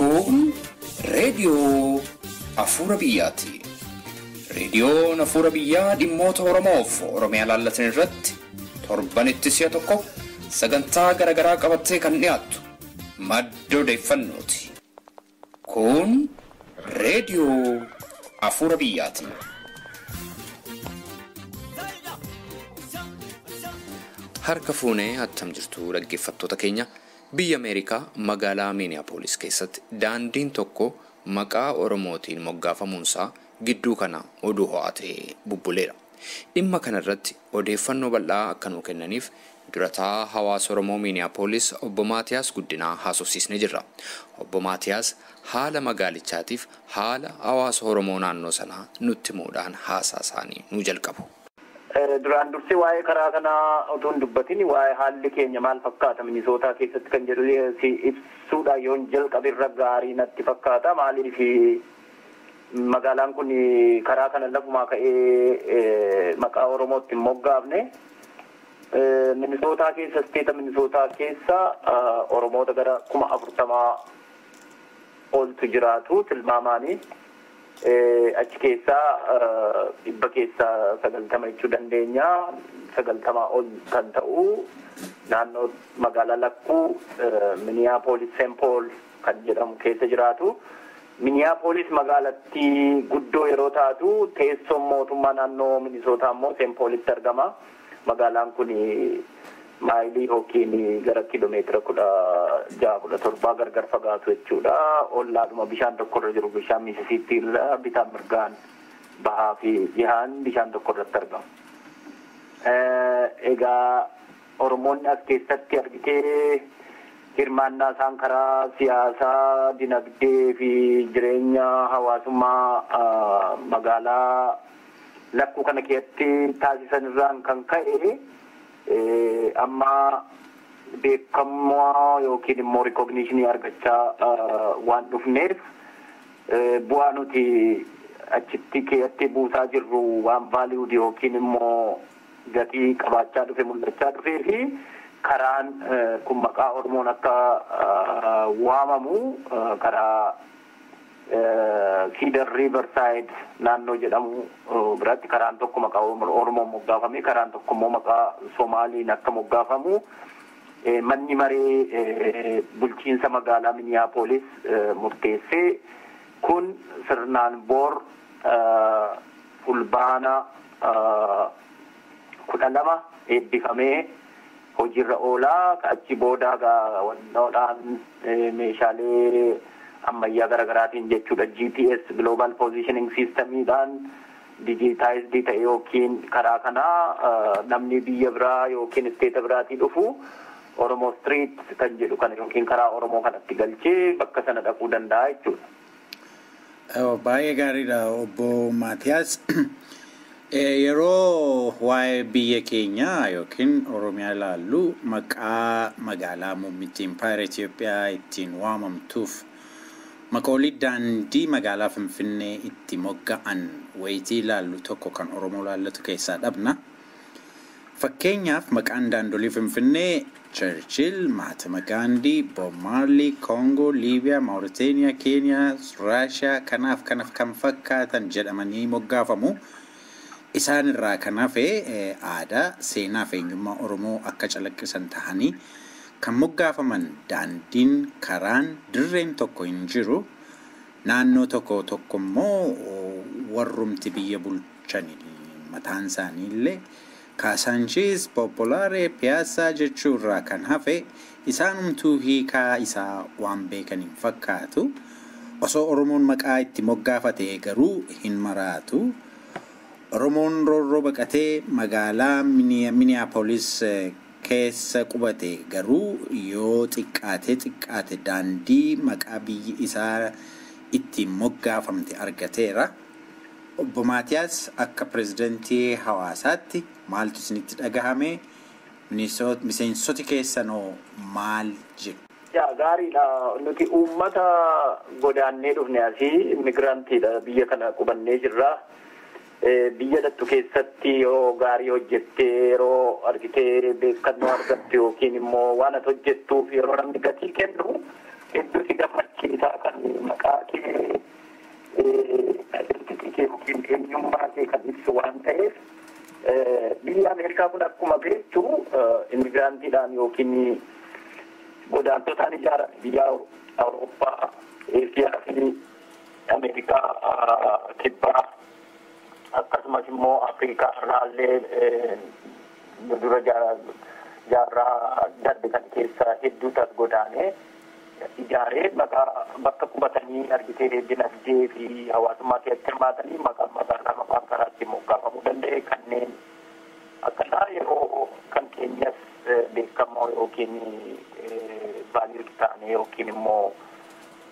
Kun reediyoo Afuura Biyyaati. Reediyoon Afuura Biyyaa dhimmoota Oromoof Oromiyaa laallatan irratti torbanitti si'a tokko sagantaa garaagaraa qabattee kan dhiyaattu madda odeeffannooti. Kun reediyoo Afuura Biyyaati. Harka fuunee attam jirtu, dhaggeeffattoota keenya. Biyya Ameerikaa magaalaa Miiniyaapolis keessatti daandiin tokko maqaa Oromootiin moggaafamuunsaa gidduu kana oduu ho'aa ta'ee bubbuleera. Dhimma kanarratti odeeffannoo bal'aa akka nuu kennaniif durataa hawaasa Oromoo Miiniyaapolis Obbo Maatiyaas Guddinaa haasofsiisnee jirra. Obbo Maatiyaas haala magaalichaatiif haala hawaasa Oromoo naannoo sanaa nutti himuudhaan haasaa isaanii nu jalqabu. Duraan dursee waa'ee karaa kanaa utuu hin dubbatin, waa'ee haalli keenya maal fakkaata Minisootaa keessatti kan jedhu si ibsuudha yoon jalqabe irra gaarii natti fakkaata. Maaliif magaalaan kun karaa kana lafumaa ka'ee maqaa Oromootti hin moggaafne? Minisootaa keessa, isteeta Minisootaa keessa Oromoota gara 40,000 oltu jiraatu tilmaamaanii. Achi keessaa 90% jechuu dandeenya. 90 ol kan ta'u naannoo magaalaa lakkuu Minneapolis St. Paul kan jedhamu keessa jiraatu. Minneapolis magaalattii guddoo yeroo taatu, teessoon mootummaa naannoo Minisootaa immoo St. Paulitti argama. Magaalaan kun maayilii yookiin gara kiiloomeetira 16, 17 gargar fagaatu jechuudha. Ollaadhuma bishaan tokkorra jiru, bishaan Misisiippii irra bitaan mirgaan, bahaa fi dhihaan bishaan tokko irratti argamu. Egaa Oromoonni as keessatti argitee hirmaannaa isaan karaa siyaasaa, dinagdee fi jireenya hawaasummaa magaalaa lakkuu kana keessatti taasisan irraan kan ka'e amma beekamoo yookiin immoo recognition argachaa waan dhufneef, bu'aa nuti achitti keessatti buusaa jirru waan valued yookiin immoo gatii qabaachaa dhufe mul'achaa dhufee fi karaan kun maqaa Oromoon akka waamamu, karaa Cedar Riverside naannoo jedhamu biratti karaan tokko maqaa Oromoon moggaafame, karaan tokko immoo maqaa Somaaliin akka moggaafamu manni maree bulchiinsa magaalaa Minneapolis murteessee, kun sirnaan boor Fulbaana 12 eebbifamee hojiirra oolaa. Achi booda wannoodhaan meeshaalee ammayyaa garaagaraatiin jechuudha, GPS, Global Positioning Systemiidhaan digitized ta'e yookiin karaa kanaa namni biyya biraa yookiin isteeta biraatii dhufu Oromoo Street kan jedhu kana yookiin karaa Oromoo kanatti galchee bakka sana dhaquu danda'a jechuudha. Baay'ee gaariidha, Obbo Maatiyaas. Yeroo waa'ee biyya keenyaa yookiin Oromiyaa ilaallu, maqaa magaalaa muummichi Impaayera Itoophiyaa ittiin waamamtuuf maqoolii daandii magaalaa Finfinnee itti mogga'an wayitii ilaallu tokko kan Oromoo laallatu keessaa dhabna. Fakkeenyaaf maqaan daandolii Finfinnee Churchill, Mahatma Gandhi, Bob Marley, Congo, Liibiyaa, Mauritania, Keeniyaa, Raashiyaa kanaaf kanaaf kan fakkaatan jedhamanii moggaafamu. Isaan irraa kan hafe aadaa, seenaa fi eenyummaa Oromoo akka calaqqisan tahanii kan moggaafaman daandiin, karaan, dirreen tokko hin jiru. Naannoo tokko tokko immoo warrumti biyya bulchan mataan isaanii illee Kaasaanchiis, Popolaaree, Piyaasaa jechuu irraa kan hafe isaanumtuu hiikaa isaa waan beekan hin fakkaatu. Osoo Oromoon maqaa itti moggaafate garuu hin maraatu. Oromoon roorroo baqatee magaalaa Minneapolis keessa qubate garuu yoo xiqqaate xiqqaate daandii maqaa biyyi isaa ittiin moggaafamte argateera. Obbo Maatiyaas, akka pirezidantii hawaasaatti maaltu isinitti dhagahame? Miseensoti keessanoo maal jedhu? Yaa, gaariidha. Nuti uummata godaannee dhufne asii, immigiraantiidha. Biyya kana qubannee jirra. Biyya dhattu keessatti yeroo gaarii hojjettee, yeroo argitee beekannoo argattu yookiin immoo waan ati hojjettuuf yeroo namni gatii kennu hedduu si gammachiisa. Calaqqisaa kan maqaa kee, identity kee yookiin eenyummaa kee kan ibsu waan ta'eef, biyya Ameerikaa kun akkuma beektu immigiraantiidhaan yookiin godaantotaan ijaarame. Biyya Awurooppaa, Eeshiyaa fi Ameerikaa Kibbaa, akkasumas immoo Afrikaa irraallee dura jaarraa darbe kan keessa hedduutu as godaanee ijaaree, maqaa bakka qubatanii argitee dinagdee fi hawaasummaa keessatti hirmaatanii maqaan magaalaa, maqaan karaa ittiin moggaafamuu danda'e kanneen akkanaa. Yeroo kan keenyas beekamoo yookiin value ta'anii yookiin immoo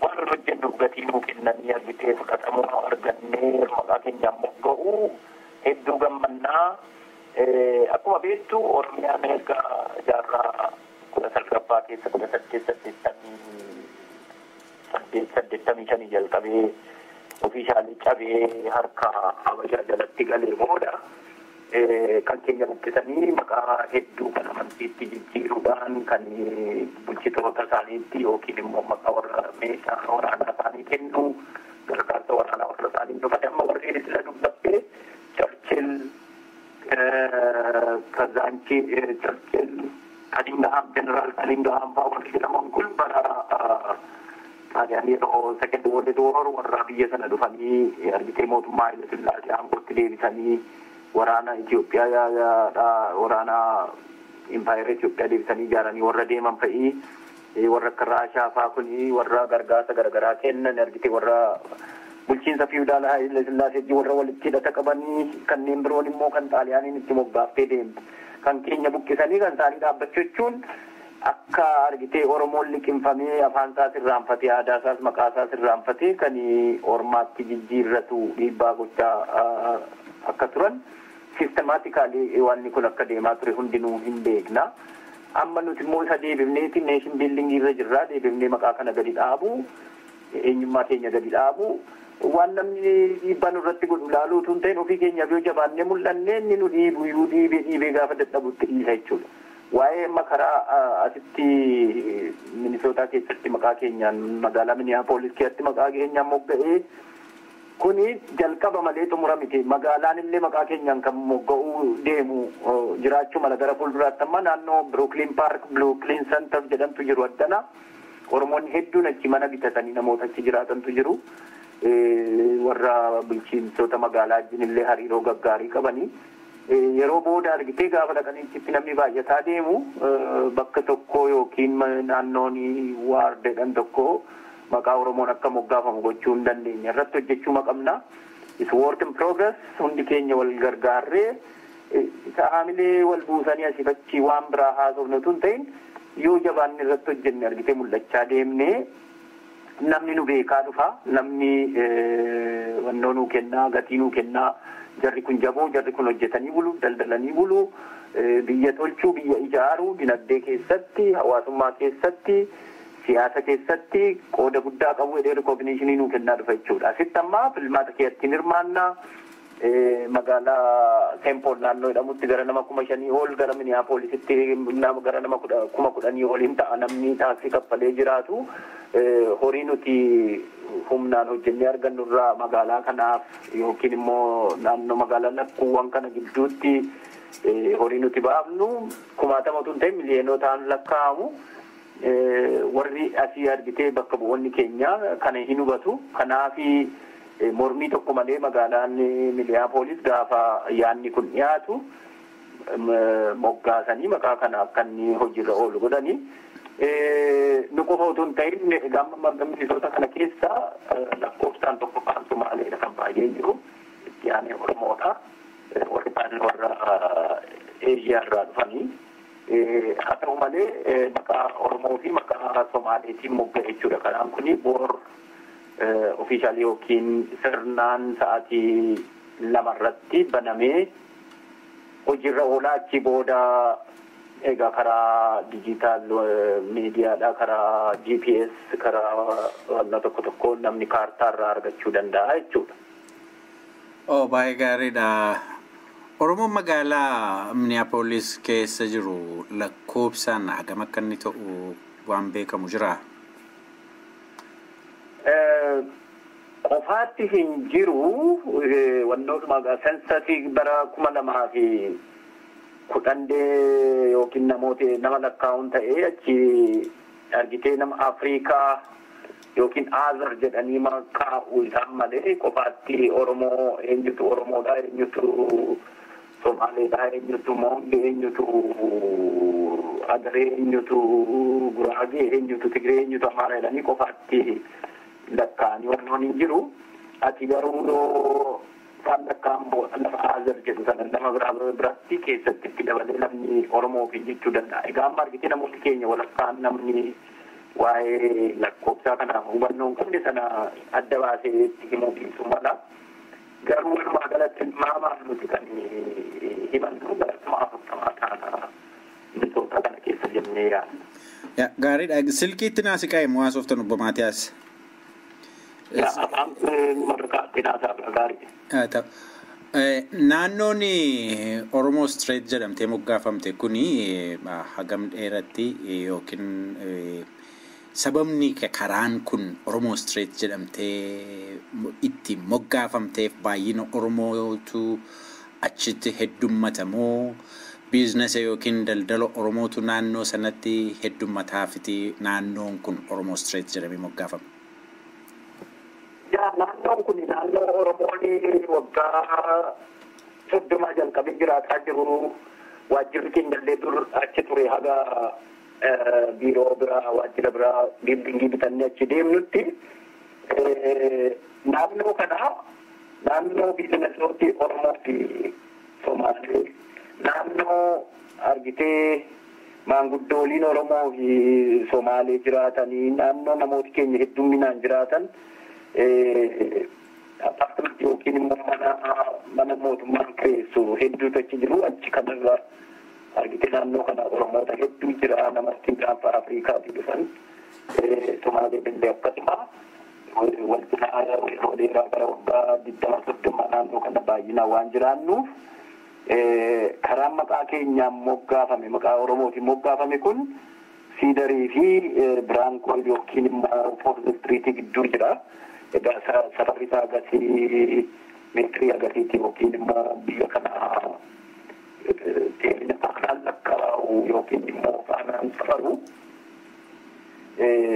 waan nuti hojjennu gatii nuu kennanii argitee fudhatamuu argannee maqaa keenyaan mogga'u hedduu gammannaa. Akkuma beektu, Oromiyaan erga jaarraa 19ffaa keessa 1888, 85 jalqabee officially cabee harka Habashaa jalatti galee booda, kan keenya buqqisanii maqaa hedduu kan amantiitti jijjiiruudhaan kan bulchitoota isaaniitti yookiin immoo maqaa warra meeshaa waraanaa isaanii kennu, gargaarsa waraanaa warra isaanii dhufate. Amma warreen sila dubbatte, Churchill, Kazaanchi, Churchill, Cunningham, Jeneraal Cunningham fa'aa warri jedhaman kun bara Xaaliyaan yeroo Second World War warra biyya sana dhufanii argitee mootummaa Haile Sillaasee aangootti deebisanii, waraana Itoophiyaa, waraana impaayera Itoophiyaa deebisanii ijaaranii warra deeman fa'ii, warra akka Raashaa fa'aa kuni warra gargaarsa garaagaraa kennan argitee, warra bulchiinsa fiwudaalaa Haile Sillaasee warra walitti hidhata qabanii, kanneen biroon immoo kan Xaaliyaaniin itti moggaaftee deemte. Kan keenya buqqisanii kan isaanii dhaabbachuu jechuun akka argitee Oromoon liqimfamee afaan isaas irraanfatee, aadaa isaas maqaa isaas irraanfatee kan ormaatti jijjiirratu dhiibbaa gochaa akka turan, systematically wanni kun akka deemaa ture hundinuu hin beekna. Amma nuti immoo isa deebifneeti nation building irra jirra. Deebifnee maqaa kana gadi dhaabu, eenyummaa keenya gadi dhaabu, waan namni dhiibbaa nurratti godhu ilaaluu utuu hin ta'in, ofii keenyaaf yoo jabaannee mul'anne, inni nu dhiibu iyyuu dhiibee dhiibee gaafa dadhabutti dhiisa jechuudha. Waa'ee amma karaa asitti Minisootaa keessatti maqaa keenyaan, magaalaa Minneapolis keessatti maqaa keenyaan mogga'ee kuni jalqaba malee xumura miti. Magaalaan illee maqaa keenyaan kan mogga'uu deemu jiraachuu mala gara fuulduraatti. Amma naannoo Brooklyn Park, Brooklyn Center jedhamtu jiru addana. Oromoonni hedduun achi mana bitatanii namoota achi jiraatantu jiru. Warra bulchiinsota magaalaa wajjin illee hariiroo gaggaarii qabanii. Yeroo booda argitee gaafa dhaqanii achitti namni baay'ataa deemu, bakka tokko yookiin naannoon waardeedhaan tokko maqaa Oromoon akka moggaafamu gochuu hin dandeenya. Irratti hojjechuu qabna. It's work in progress. Hundi keenya wal gargaarree isa haamilee wal buusanii asii achi waan biraa haasofnu utuu hin ta'in, yoo jabaanne irratti hojjenne argitee mul'achaa deemnee, namni nu beekaa dhufa. Namni wannoo nuu kennaa, gatii nuu kennaa. Jarri kun jaboo, jarri kun hojjetanii bulu, daldalanii bulu, biyya tolchuu, biyya ijaaruu, dinagdee keessatti, hawaasummaa keessatti, siyaasa keessatti qooda guddaa qabu jedhee recognition nuu kennaa dhufa jechuudha. Asitti amma filmaata keessatti hirmaannaa. Magaalaa Saint Paul naannoo jedhamutti gara nama 5,000 ol, gara Minneapolisitti gara nama 10,000 ol hin ta'a namni taaksii kaffalee jiraatu. Horii nuti humnaan hojjennee argannu irraa magaalaa kanaaf yookiin immoo naannoo magaalaa lakkuuwwan kana gidduutti horii nuti baafnu kumaatama utuu hin ta'in miliyonotaan lakkaa'amu. Warri asii argitee bakka bu'oonni keenya kana hin hubatu. Kanaafi mormii tokko malee magaalaan Minneapolis gaafa yaanni kun dhiyaatu moggaasanii maqaa kana akka inni hojiirra oolu godhanii. Nu qofa utuu hin ta'in, gama Minisoota kana keessa lakkoofsaan tokkoffaan Somaaleedha kan baay'een jiru. Itti aanee Oromoodha. Warri kaan warra Eeshiyaa irraa dhufanii. Haa ta'u malee maqaa Oromoo fi maqaa Somaaleetiin mogga'e jechuudha. Karaan kuni boor officially yookiin sirnaan sa'aatii 2 irratti banamee hojiirra oolaa. Achi booda egaa karaa digital miidiyaadha, karaa GPS, karaa wanna tokko tokko namni kaartaa irraa argachuu danda'a jechuudha. Oh, baay'ee gaariidha. Oromoon magaalaa Minneapolis keessa jiru lakkoofsaan hagam akka inni ta'u waan beekamu jira? Qofaatti hin jiru. Wannootuma censusii bara 2010 yookiin namoota nama lakkaa'uun ta'ee achi argitee nama Afrikaa yookiin Other jedhanii maqaa'u isaan malee qofaatti Oromoo, eenyutu Oromoodha, eenyutu Somaaleedha, eenyutu Moongee, eenyutu Adaree, eenyutu Guraagee, eenyutu Tigree, eenyutu Amaara jedhanii qofaatti lakkaa'anii wannoon hin jiru. Ati garuu yoo isaan lakkaa'an lafa Other jedhu sana nama biraa biratti keessatti itti dabalee namni Oromoo fi jechuu danda'a. Egaa amma argitee namoonni keenya walakkaan namni waa'ee lakkoofsaa kana hubannoo hin qabne sana adda baasee itti himuu dhiisuu mala. Garuu walumaa galatti maamaan nuti kan himannu gara 40,000 taana Minnesota kana keessa jennee yaadna. Gaariidha. Silkiitti naa siqaa immoo haasoftan, obbo Maatiyaas. Afaan marqaatti naasaa gaarii. Naannoon Oromoo Street jedhamtee moggaafamte kuni hagam dheeratti yookiin sababni karaan kun Oromoo Street jedhamtee itti moggaafamteef baay'ina Oromootu achitti heddummatamoo, businessa yookiin daldala Oromootu naannoo sanatti heddummataafi naannoon kun Oromoo Street jedhamee moggaafame? Yaa, naannoon kun naannoo Oromoon waggaa 30 jalqabee jiraataa jiru. Waajjirri keenya illee dur achi ture, haga biiroo biraa, waajjira biraa, buildingii bitannee achi deemnutti. Naannoo kana naannoo businessooti Oromoo fi Somaalee, naannoo argitee maanguddooliin Oromoo fi Somaalee jiraatanii, naannoo namooti keenya heddumminaan jiraatan, apartmentii yookiin immoo mana mootummaan kireessu hedduutu achi jiru. Achi kanarra argite naannoo kana Oromoota hedduu jira, namatti gaanfa Afrikaatii dhufan, Somaalee illee akkasuma wal cinaa yeroo dheeraa gara waggaa 20 30 naannoo kana baay'inaan waan jiraannuuf, karaan maqaa keenyaan moggaafame, maqaa Oromootiin moggaafame kun Cedarii fi Brian Coyle yookiin immoo Fourth Streetii gidduu jira. Egaa safarri isaa agasii meetirii agasiiti yookiin immoo biyya kana dheerina faanaan lakkaa'u yookiin immoo faanaan safaru.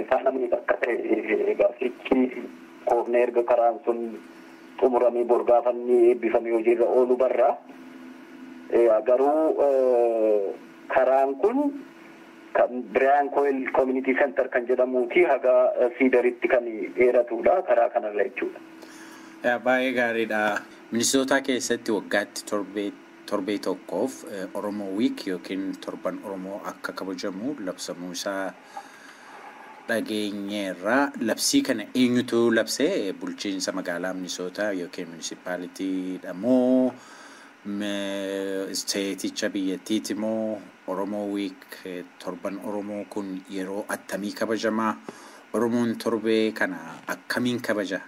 Faana meeqa akka ta'e egaa sichi koofnee erga karaan sun xumuramee borgaafanni eebbifamee hojiirra oolu barra. Garuu karaan kun kan Brian Coyle Community Center kan jedhamuuti haga Cedaritti kan dheeratudha karaa kanarra jechuudha. Baay'ee gaariidha. Minisootaa keessatti waggaatti torbee tokkoof Oromoo Week yookiin torban Oromoo akka kabajamu labsamuu isaa dhageenyeerra. Labsii kana eenyutu labsee? Bulchiinsa magaalaa Minisootaa yookiin municipalitydha moo stateicha biyyattiiti moo? Oromoo Week, torban Oromoo kun yeroo attamii kabajamaa? Oromoon torbee kana akkamiin kabaja?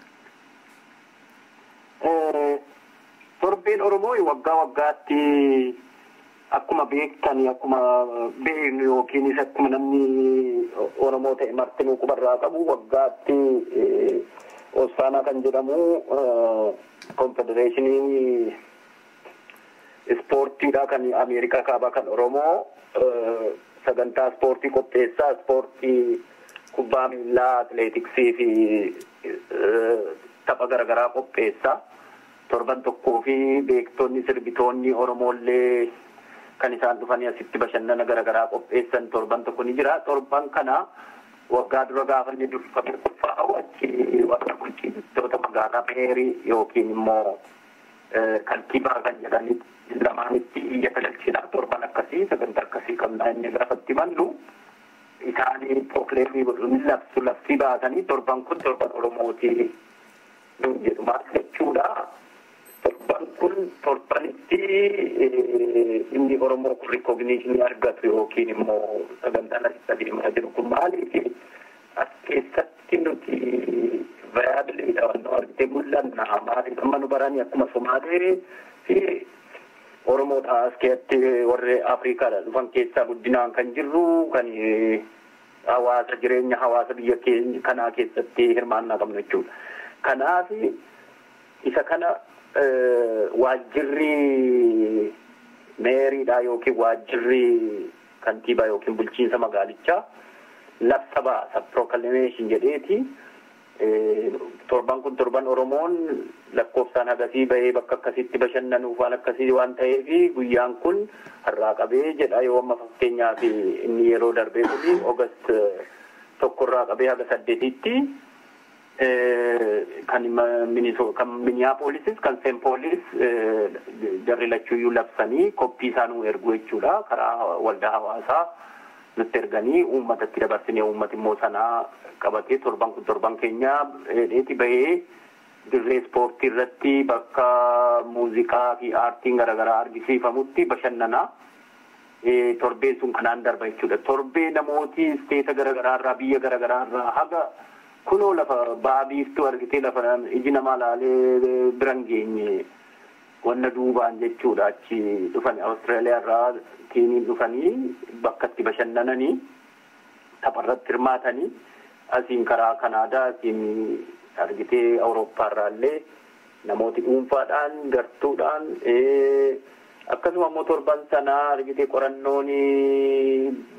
Torbeen Oromoo waggaa waggaatti akkuma beektan, akkuma beeknu yookiinis akkuma namni Oromoo ta'e martinuu qubarraa qabu, waggaatti OSFNA kan jedhamu konfedereeshinii ispoortiidha kan Ameerikaa kaabaa kan Oromoo sagantaa ispoortii qopheessaa, ispoortii kubbaa miillaa, atileetiksii fi tapha garaagaraa qopheessaa. Torban tokkoo fi beektonni, sirbitoonni Oromoollee kan isaan dhufanii asitti bashannana garaagaraa qopheessan torban tokko ni jira. Torban kana waggaa dura gaafa inni durfamee qophaa'u achi warra bulchiintoota magaalaa, mayorii yookiin immoo kantiibaa kan jedhanii lamaanitti iyyata galchina. Torban akkasii, sagantaa akkasii qabnaa inni gaafatti mallu isaanii proclaimii godhu, ni labsu, labsii baasanii torban kun torban Oromooti nuun jedhu. Maal jechuudha? Torban kun torbanitti inni Oromoo kun recognitionii argatu yookiin immoo sagantaan asitti adeemaa jiru kun maaliif as keessatti nuti viabledha, waan argitee mul'anna. Maaliif amma nu baranii akkuma Somaalee fi Oromoodha as keessatti warri Afrikaadha dhufan keessaa guddinaan kan jirru kan Hawaasa jireenya hawaasa biyya keenya kanaa keessatti hirmaannaa qabnu jechuudha. Kanaaf isa kana waajjirri meeriidhaa yookiin waajjirri kantiibaa yookiin bulchiinsa magaalichaa labsa baasa, proclamation jedheeti. Torban kun torban Oromoon lakkoofsaan hagasii bahee bakka akkasitti bashannanuuf waan akkasii waan ta'eef, guyyaan kun har'aa qabee jedha. Yoo amma fakkeenyaaf inni yeroo darbee kuni August 1rraa qabee haga 8tti, kan kan Minneapolisis kan St. Paulis jarri lachuuyyuu labsanii koppii isaanuu ergu jechuudha. Karaa waldaa hawaasaa nutti erganii, uummatatti dabarsinee, uummati immoo sanaa qabatee torban kun torban keenya dheeti bahee dirree ispoortii irratti, bakka muuziqaa fi aartiin garaagaraa argisiifamutti bashannanaa. Torbeen sun kanaan darba jechuudha. Torbee namooti isteeta garaagaraa irraa, biyya garaagaraa irraa, haga kunoo lafa ba'a biiftuu argitee, lafa iji namaa laalee biran geenye wanna duubaan jechuudha, achi dhufan. Awustiraaliyaa irraa tiimiin dhufanii bakka itti bashannananii tapharratti hirmaatanii, asiin karaa Kanaadaa, asiin argitee Awurooppaa irraa illee namooti dhuunfaadhaan, gartuudhaan, akkasuma immoo torban sanaa argitee qorannoon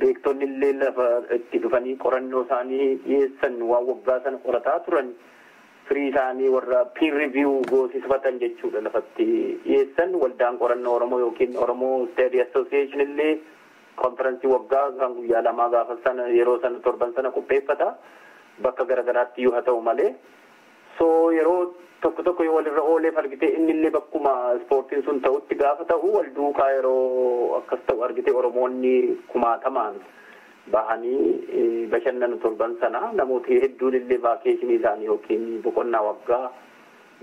beektonni illee lafa itti dhufanii qorannoo isaanii dhiyeessan, waan waggaa sana qorataa turan, firii isaanii warra peer review goosifatan jechuudha, lafatti dhiyeessan. Waldaan qorannoo Oromoo yookiin Oromoo Study Association illee konferensii waggaa kan guyyaa 2 gaafa sana, yeroo sana, torban sana qopheeffata, bakka garagaraatti iyyuu haa ta'u malee. So yeroo tokko tokko yoo walirra ooleef argitee inni illee bakkuma ispoortiin sun ta'utti gaafa ta'u, wal duukaa yeroo akkas ta'u argitee Oromoonni kumaatamaan bahanii bashannanu torban sana. Namooti hedduun illee vacation isaanii yookiin boqonnaa waggaa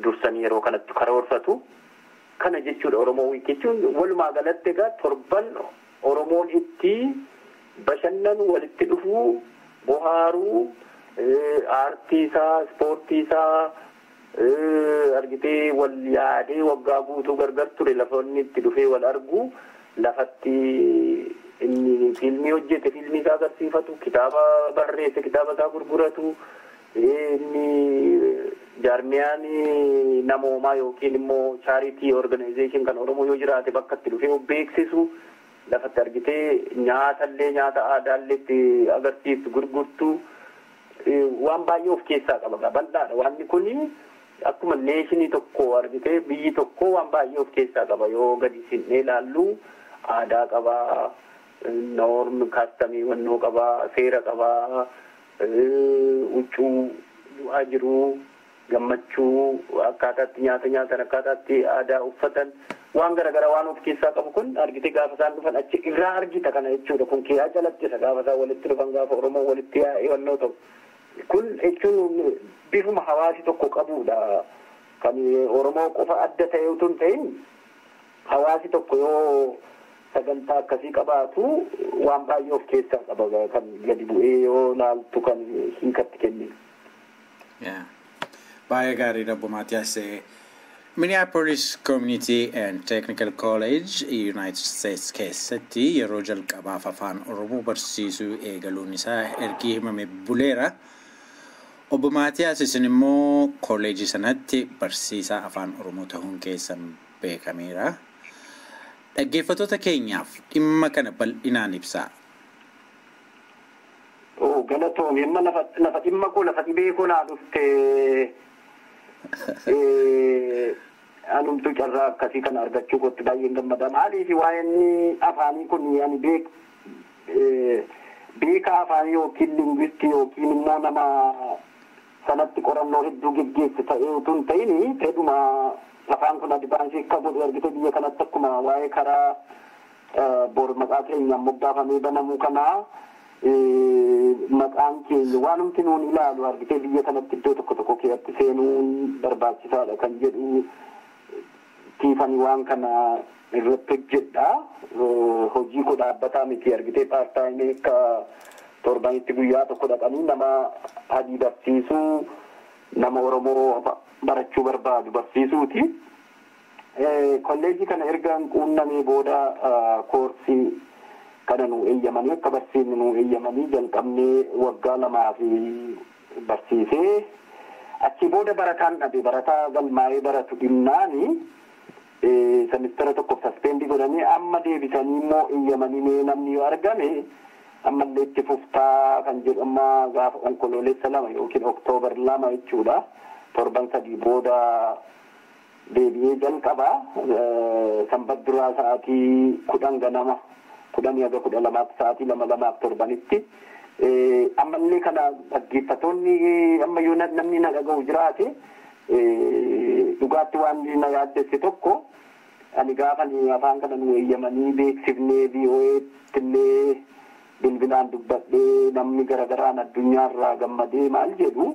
dursanii yeroo kanatti karoorfatu. Kana jechuudha Oromoo Week jechuun. Walumaa galatti egaa torban Oromoon itti bashannanu, walitti dhufuu, bohaaruu, aartii isaa, ispoortii isaa argitee, wal yaadee waggaa guutuu gargar ture lafa inni itti dhufee wal argu, lafatti inni fiilmii hojjete fiilmii isaa agarsiifatu, kitaaba barreesse kitaaba isaa gurguratu, inni jaarmiyaan namoomaa yookiin immoo charity organization kan Oromoo yoo jiraate bakka itti dhufee of beeksisu, lafatti argitee nyaatallee, nyaata aadaallee itti agarsiiftu, gurgurtu, waan baay'ee of keessaa qaba. Bal'aadha wanni kuni. Akkuma nation tokko argitee biyyi tokko waan baay'ee of keessaa qaba yoo gadi sinnee ilaallu. Aadaa qaba, norm, custom, wannoo qaba, seera qaba, huccuu, du'aa jiruu, gammachuu, akkaataatti nyaata nyaatan, akkaataatti aadaa uffatan, waan garaagaraa waan of keessaa qabu kun argitee gaafa isaan dhufan achi irraa argita kana jechuudha. Kun kiyaa calaqqisa gaafa isaan walitti dhufan, gaafa Oromoo walitti yaa'ee wannoo ta'u. Kun jechuun bifuma hawaasi tokko qabudha. Kan Oromoo qofa adda ta'e utuu hin ta'in, hawaasi tokko yoo sagantaa akkasii qabaatu waan baay'ee of keessaa qaba, kan gadi bu'ee yoo laaltu kan hiikatti kenninu. Baay'ee gaariidha, Obbo Maatiyaas. Minneapolis Community and Technical College United States keessatti yeroo jalqabaaf afaan Oromoo barsiisuu eegaluun isaa ergi himame buleera. Obbo Maatiyaas, isin immoo kolleejii sanatti barsiisaa afaan Oromoo ta'uun keessan beekameera. Dhaggeeffattoota keenyaaf dhimma kana bal'inaan ibsaa. Galatoomi. Amma lafa dhimma koo, lafa dhibee koo naa dhufte. Anumtuu carraa akkasii kana argachuu kootti baay'een gammada. Maaliif, waa'een afaanii kun ani beekaa afaanii yookiin linguist yookiin immoo nama sanatti qorannoo hedduu geggeesse ta'ee utuu hin ta'in, fedhuma afaan kun advance akka godhu argite biyya kanatti, akkuma waa'ee karaa bor maqaa keenyaan moggaafamee banamuu kanaa, maqaan keenya waanumti nuun ilaalu argitee biyya kanatti iddoo tokko tokko keessatti seenuun barbaachisaadha kan jedhu tiifanii waan kana irratti hojjedha. Hojii koo dhaabbataa miti argitee, part-time, akka torbanitti guyyaa tokko dhaqanii nama adii barsiisuu, nama Oromoo barachuu barbaadu barsiisuuti. Kolleejii kana erga quunnamee booda koorsii Kana nu eeyyamanii akka barsiifnu nu eeyyamanii jalqabnee waggaa 2 fi barsiisee achi booda barataan dhabe, barataa galmaa'ee baratu dhimnaani semistera tokkoof saspeendi godhanii amma deebisanii immoo eeyyamanii mee namni yoo argame ammallee itti fuftaa kan jedhu amma gaafa Onkoloolessa 2 yookiin Oktoobar 2 jechuudha. Torban 3 booda deebi'ee jalqaba. Sanbat duraa sa'aatii 10 ganama 10 haga 12 sa'aatii 2 2 torbanitti. Ammallee kana dhaggeeffattoonni amma yoo namni na dhaga'u jiraate dhugaatti waan na yaaddesse tokko ani gaafa afaan kana nu eeyyamanii beeksifnee VOA'tti illee bilbilaan dubbadhee namni garagaraan addunyaarraa gammadee maal jedhu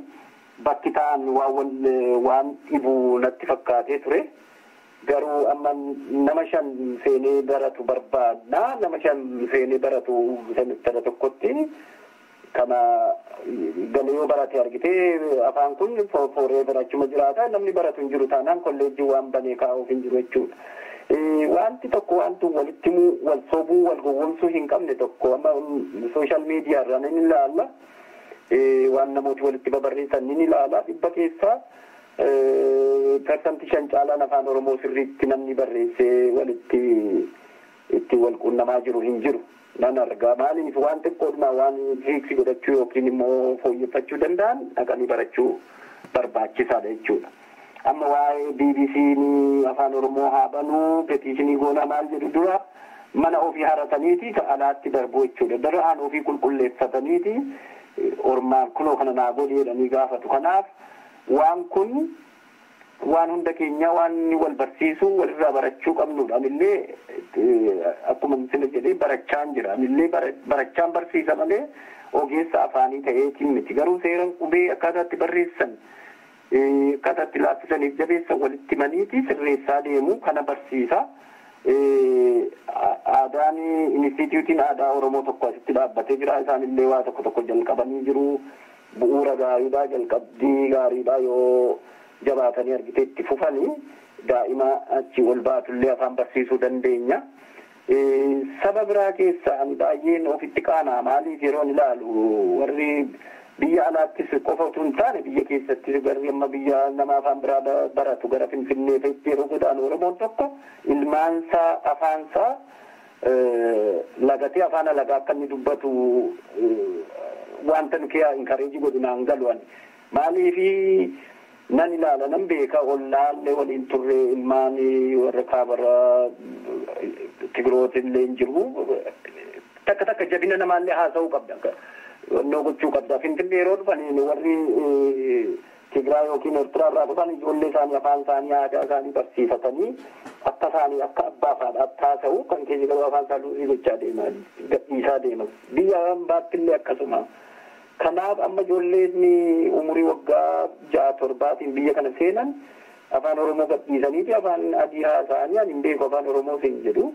bakki ta'an waan dhibu natti fakkaatee ture. Garuu amma nama 5 seenee baratu barbaadna. Nama 5 seenee baratu semistera tokkotti kana galee yoo barate argitee afaan kun forever achuma jiraata. Namni baratu hin jiru taanaan kolleejjii waan banee kaa'uuf hin jiru jechuudha. Wanti tokko wanti walitti himuu, wal sobuu, wal gowwoomsuu hin qabne tokko amma sooshaal miidiyaa irraa ni ilaalla. Waan namooti walitti babarreessan ni ilaala. 100 keessaa 5% caalaan afaan Oromoo sirriitti namni barreessee walitti itti wal quunnamaa jiru hin jiru. Nan argaa maaliif waan xiqqoodhuma waan fiiksi godhachuu yookiin immoo fooyyeffachuu danda'an dhaqanii barachuu barbaachisaadha jechuudha. Amma waa'ee BBC afaan Oromoo haa banuu petiishinii goonaa maal jedhu dura mana ofii harataniiti alaatti darbu jechuudha. Daraan ofii qulqulleeffataniiti ormaan kunoo kana naa godhi jedhanii gaafatu. Kanaaf waan kun waan hunda keenya waan wal barsiisuu walirraa barachuu qabnudha. Anillee akkuma sila jedhee barachaan jira. Anillee barachaan barsiisa malee ogeessa afaanii ta'eetiin miti. Garuu seera qubee akkaataa itti barreessan akkaataa itti laaffisaniif jabeessan walitti himaniiti sirreessaa deemu kana barsiisa. Aadaan inistituutiin aadaa Oromoo tokko asitti dhaabbatee jira. Isaanillee waa tokko tokko jalqabanii jiru. Bu'uura gaariidha, jalqabdii gaariidha yoo jabaatanii argitee itti fufanii daa'ima achi ol baatullee afaan barsiisuu dandeenya. Saba biraa keessa ani baay'een ofitti qaanaa maaliif yeroon ilaalu warri biyya alaattis qofa utuu hin taane biyya keessattis garri amma biyya nama afaan biraa baratu gara Finfinnee fe'etti yeroo godaanu Oromoon tokko ilmaansaa afaansaa lagatee afaan alagaa akka inni dubbatu wanta nu kee inkareeji godhu naan galu ani. Maaliifi nan ilaala nan beeka ollaallee waliin turre ilmaan warra kaabara Tigrootillee hin jiru. Takka takka jabina namaallee haasa'uu qabda. Wannoo gochuu qabda. Finfinnee yeroo dhufan warri Tigraay yookiin Eertiraa irraa dhufan ijoollee isaanii afaan isaanii aadaa isaanii barsiifatanii akka isaanii akka abbaa fi haadhaatti haasa'u kan keenya garuu afaan isaa luusii gochaa deema gadhiisaa deema. Biyya hambaattillee akkasuma. Kanaaf amma ijoolleen umurii waggaa 6 7 biyya kana seenan afaan Oromoo gadhiisanii fi afaan adii haasa'anii ani hin beeku afaan Oromoo siin jedhu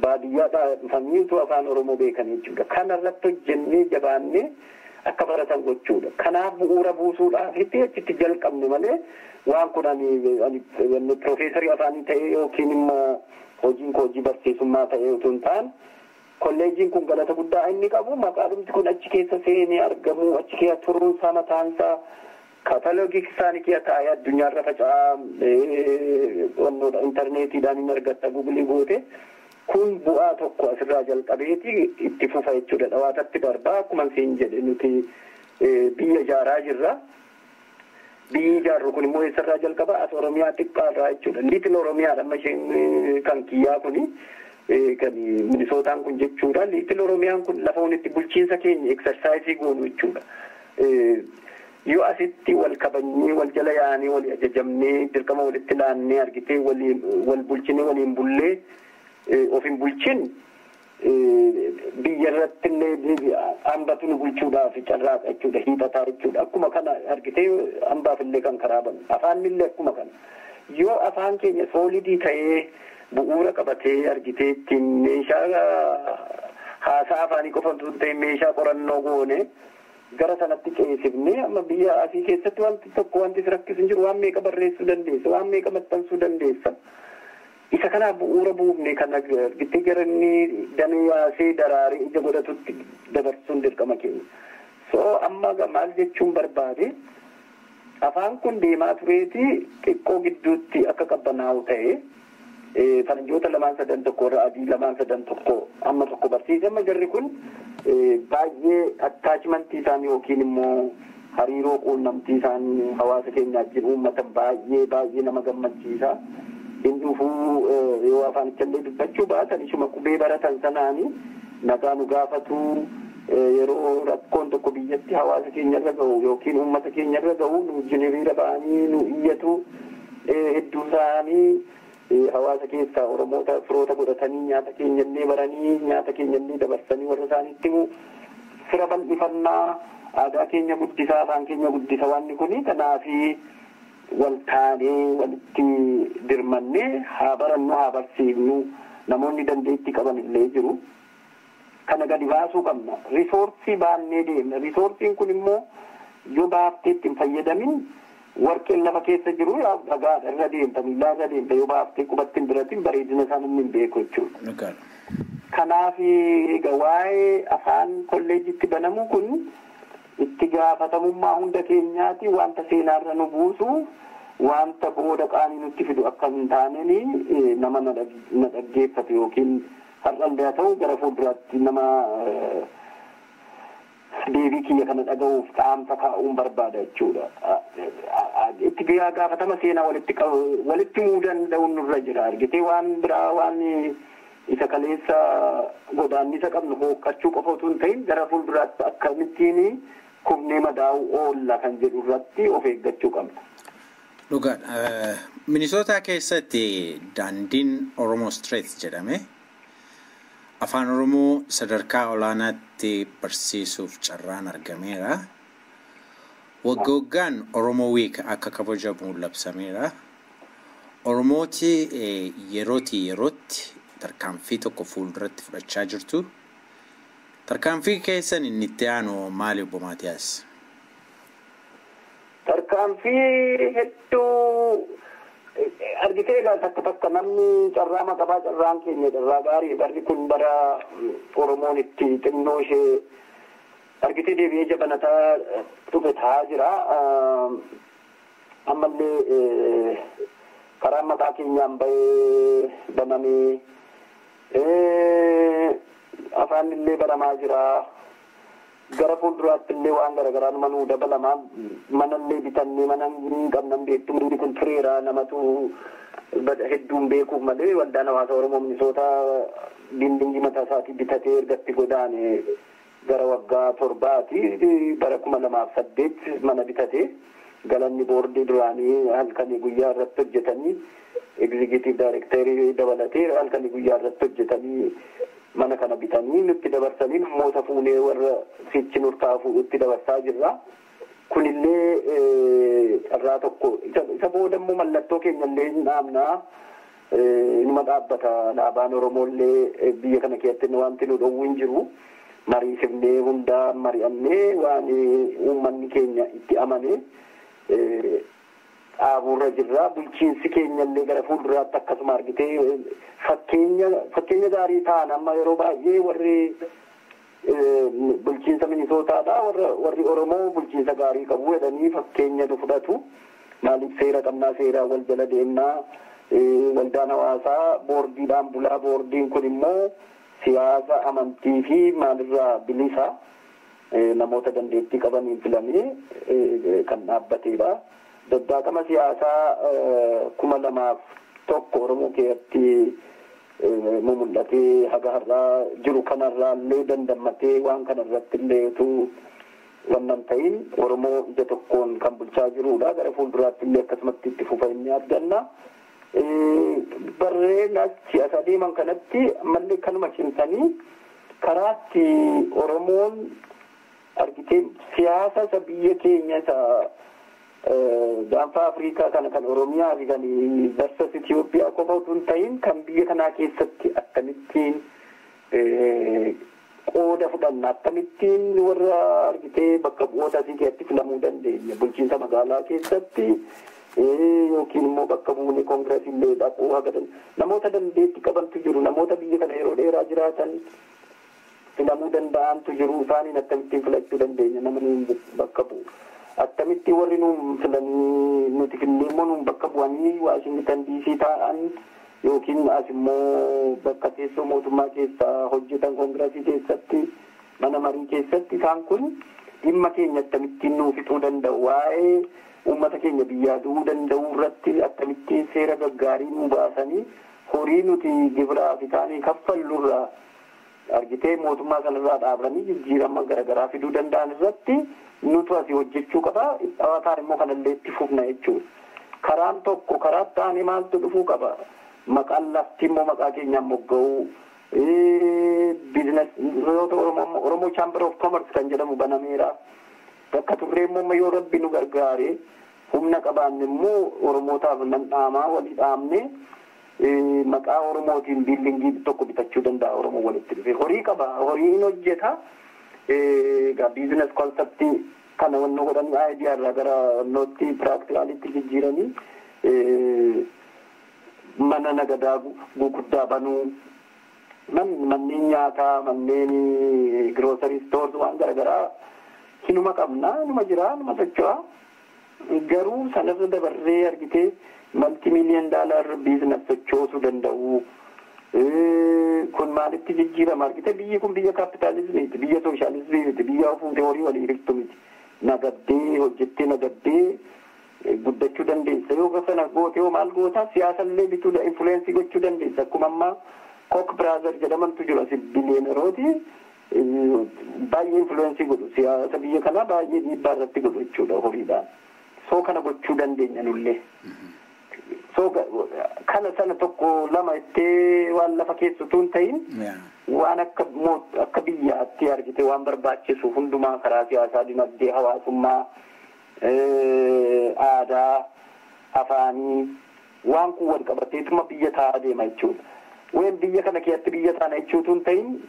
baadiyyaadhaa dhufaniitu afaan Oromoo beekan jechuudha. Kanarratti hojjennee jabaannee akka baratan gochuudha. Kanaaf bu'uura buusuudhaaf itti achitti jalqabne malee waan kun ani piroofeesarii afaanii ta'ee yookiin immoo hojiin koo hojii barsiisummaa ta'ee utuu hin taane kolleejiin kun galata guddaa inni qabu maqaadhumti kun achi keessa seenee argamu achi keessa turuun isaa mataan isaa katalogii isaanii keessa taa'ee addunyaarra faca'aa wannoodha intarneetiidhaan hin argatta guugilii goote kun bu'aa tokko asirraa jalqabeeti itti fufa jechuudha. Dhawaatatti darbaa akkuma siin jedhe nuti biyya ijaaraa jirra. Biyyi ijaarru kun immoo eessarraa jalqaba as Oromiyaa xiqqaarraa jechuudha. Liitil Oromiyaadha amma isheen kan kiyyaa kuni. Kan Minisootaan kun jechuudha. Liitil Oromiyaan kun lafa itti bulchiinsa keenya eksersaayisii goonu jechuudha. Yoo asitti wal kabajnee wal jala yaanee wal ajajamnee dirqama walitti laannee argitee wal bulchinee waliin bullee of hin bulchin biyya irratti illee hambatu nu bulchuudhaaf carraaqa jechuudha hiixataa jechuudha. Akkuma kana argitee hambaaf illee kan karaa banu afaan illee akkuma kana. Yoo afaan keenya soolidii ta'ee bu'uura qabatee argitee ittiin meeshaa haasaa afaanii qofa osoo hin ta'in meeshaa qorannoo goone gara sanatti ceesifnee amma biyya asii keessatti wanti tokko wanti si rakkisu hin jiru waan meeqa barreessuu dandeessa waan meeqa maxxansuu dandeessa. Isa kanaaf bu'uura buufne kana argitee gara inni damee yaasee daraaree ija godhatutti dabarsuun dirqama keenya. So amma maal jechuun barbaade, afaan kun deemaa tureeti xiqqoo gidduutti akka qabbanaa'u ta'e, faranjoota lamaan sadan tokko, warra adii lamaan sadan tokko amma tokko barsiise. Amma jarri kun baay'ee attachmentii isaanii yookiin immoo hariiroo quunnamtii isaanii hawaasa keenya wajjin uummatan baay'ee baay'ee nama gammachiisa. Hin dhufuu, yoo afaanichallee dubbachuu baatan ishuma qubee baratan sanaanii nagaa nu gaafatu. Yeroo rakkoon tokko biyyatti hawaasa keenya irra gahu yookiin uummata keenya irra gahu nu wajjin hiriira ba'anii nu iyyatu. Hedduu isaanii hawaasa keessaa Oromoota firoota godhatanii nyaata keenyallee baranii, nyaata keenyallee dabarsanii warra isaaniitti himu. Fira bal'ifannaa, aadaa keenya guddisaa, afaan keenya guddisa wanni kuni. Kanaafi wal taanee walitti dirmannee haa barannu, haa barsiifnu. Namoonni dandeettii qaban illee jiru. Kana gadi baasuu qabna. Resourceii baannee deemna. Resourceiin kun immoo yoo baaftee itti hin fayyadamin, warqeen lafa keessa jiru dhagaadha, irra deemta, miillaa irra deemta, yoo baaftee qubatti hin biratin bareedina isaa namni hin beeku jechuudha. Kanaaf egaa waa'ee afaan kolleejitti banamu kun itti gaafatamummaa hunda keenyaati. Wanta seenaarra nu buusu, wanta booda qaanii nutti fidu akka hin taaneen nama na dhaggeeffatu yookiin har'allee haa ta'u gara fuulduraatti nama deebii kiyya kana dhaga'uuf dhaamsa kaa'uun barbaada jechuudha. Itti gaafatama seenaa walitti qabu walitti himuu danda'uun nurra jira. Argitee, waan biraa waan isa kaleessa godaannisa qabnu hooqqachuu qofa utuu hin ta'in, gara fuulduraatti akkamittiin kufnee madaa'uu oolla kan jedhu irratti of eeggachuu qabna. Dhugaadha. Minisootaa keessatti daandiin Oromoo Street jedhame afaan Oromoo sadarkaa olaanaatti barsiisuuf carraan argameera. Wagga waggaan Oromoo Week akka kabajamu labsameera. Oromooti yerootii yerootti tarkaanfii tokko fuulduratti fudhachaa jirtu. Tarkaanfii keessan inni itti aanu maali, Obbo Maatiyaas? Tarkaanfii hedduu argitee, egaa takka takka namni carraa maqabaa, carraan keenya carraa gaarii. Barri kun bara Oromoon itti xinnoo ishee argitee deebi'ee jabanataa dhufe ta'aa jira. Ammallee karaan mataa keenyaan bahee banamee afaan illee baramaa jira. Gara fuulduraatti illee waan garaagaraa numa nuu dabalamaa, manallee bitannee, mana hin qabnan beektu, hundi kun tureera, namatu hedduun beekuuf malee. Waldaan Hawaasa Oromoo Minisootaa buildingii mataa isaatii bitatee ergatti godaane gara waggaa 7ti. Bara 2008 mana bitate. Galanni boordii duraanii halkanii guyyaa irratti hojjetanii, executive directorii dabalatee halkanii guyyaa irratti hojjetanii mana kana bitanii nutti dabarsanii, namoota fuunee warra sichi nurkaa fuudhutti dabarsaa jirra. Kunillee carraa tokko. Isa booda immoo mallattoo keenya illee hin dhaabnaa. Inuma dhaabbata alaabaan Oromoollee biyya kana keessatti, wanti nu dhowwu hin jiru. Mariisifnee, hundaa mari'annee, waan uummanni keenya itti amane dhaabuurra jirra. Bulchiinsi keenya illee gara fuulduraatti akkasuma argitee fakkeenya gaarii ta'an. Amma yeroo baay'ee warri bulchiinsa Minisootaadha, warri Oromoo bulchiinsa gaarii qabu jedhanii fakkeenya nu fudhatu. Maaliif? Seera qabnaa, seeraa wal jala deemnaa. Waldaan hawaasaa boordiidhaan bulaa. Boordiin kun immoo siyaasa, amantii fi maalirraa bilisa, namoota dandeettii qabaniin filamee kan dhaabbatedha. Daddaaqama siyaasaa 2001 Oromoo keessatti mul'atee haga har'aa jiru kanarraa illee dandammatee, waan kanarratti illee utuu wannan ta'in Oromoo ija tokkoon kan bulchaa jirudha. Gara fuulduraatti illee akkasumatti itti fufa inni arganna. Barreen achi as adeeman kanatti ammallee kanuma cimsanii karaatti Oromoon argitee siyaasa isa biyya keenya, isa gaanfa Afrikaa kana, kan Oromiyaa fi kan versus Itoophiyaa qofa utuu hin ta'in, kan biyya kanaa keessatti akkamittiin qooda fudhanna, akkamittiin warra argitee bakka bu'oota asii keessatti filamuu dandeenya, bulchiinsa magaalaa keessatti. Yookiin immoo bakka buunee koongireesii illee dhaquu haga namoota dandeettii qabantu jiru, namoota biyya kana yeroo dheeraa jiraatan filamuu danda'antu jiru. Isaaniin akkamittiin filachuu dandeenya nama nuun bakka bu'u? Akkamitti warri nuun filanii nuti fillee immoo nuun bakka bu'anii Waashingitan DC taa'an yookiin as immoo bakka teessoo mootummaa keessaa hojjetan, koongireesii keessatti, mana marii keessatti, isaan kun dhimma keenya akkamittiin nuu fixuu danda'u? Waa'ee uummata keenya biyyaa du'uu danda'u irratti akkamittiin seera gaggaarii nuu baasanii horii nuti gibiraa fi taanii kaffallurraa argitee mootummaa sanarraa dhaabanii jijjiirama garaagaraa fiduu danda'an irratti nutu asii hojjechuu qaba. Dhawataan immoo kanallee itti fufna jechuudha. Karaan tokko karaa ta'anii maaltu dhufuu qaba? Maqaan lafti immoo maqaa keenyaan mogga'uu. Biizinasiyoota Oromoo Chamber of Commerce kan jedhamu banameera. Bakka turree immoo yoo Rabbi nu gargaare humna qabaanne immoo Oromootaaf nan dhaamaa walii dhaamne maqaa Oromootiin building tokko bitachuu danda'a Oromoo walitti dhufe. Horii qaba, horii hin hojjeta. Egaa business concept kana wanno godhanii idea irraa gara wannootti practicalitti jijjiiranii mana nagadaa guguddaa banuu, manneen nyaataa, manneen grocery stores waan garaagaraa hinuma qabna, hinuma jira, hinuma socho'a. Garuu sanarra dabarree argitee multi million dollar business sochoosuu danda'u. Kun maalitti jijjiirama argite? Biyyi kun biyya kaapitaalizimiiti, biyya sooshaalizimiiti, biyya fuutee horii walii hirtu miti. Nagaddee hojjettee nagaddee guddachuu dandeessa. Yoo sana goote yoo maal goota, siyaasallee bituu, influence gochuu dandeessa. Akkuma ammaa Koch Brothers jedhamantu jiru asi, biliyeenerooti baay'ee influence godhu, siyaasa biyya kanaa baay'ee dhiibbaa irratti godhu jechuudha horiidhaan. So kana gochuu dandeenya nullee. So kana sana tokko lama ittee waan lafa keessutuu hin ta'in, waan akka biyyaatti argite waan barbaachisu hundumaa karaa siyaasaa, dinagdee, hawaasummaa, aadaa, afaanii waan kun wal qabateetuma biyya taa'aa deema jechuudha. Ween biyya kana keessatti biyya taana jechuutu hin ta'in,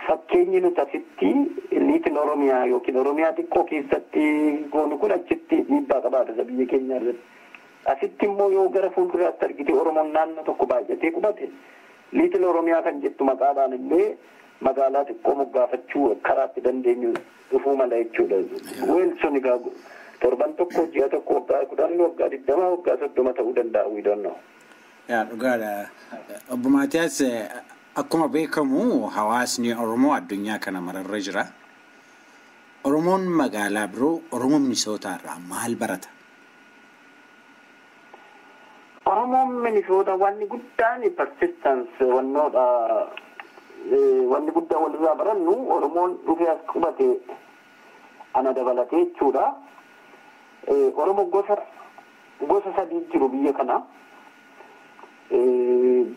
fakkeenyi nuti asitti Little Oromiyaa yookiin Oromiyaa xiqqoo keessatti goonu kun achitti dhiibbaa qabaata isa biyya keenya irratti. Asitti immoo yoo gara fuulduraatti argite Oromoon naannoo tokko baay'atee qubate, Little Oromiyaa kan jettu maqaadhaan illee magaalaa xiqqoo moggaafachuu karaatti dandeenyu dhufuu mala jechuudha. Weel sun egaa torban tokko, ji'a tokko, waggaa 10, waggaa 20, waggaa 30 ta'uu danda'a, we don't know. Yaa, dhugaadha. Obbo Maatiyaas, akkuma beekamu hawaasni Oromoo addunyaa kana mararra jira. Oromoon magaalaa biroo Oromoo Minisootaa irraa maal barata? Oromoon Minisoota wanni guddaan persistence wannoodha. Wanni guddaa walirraa barannu, Oromoon dhufee as qubate ana dabalatee jechuudha. Oromoo gosa sadii jiru biyya kana.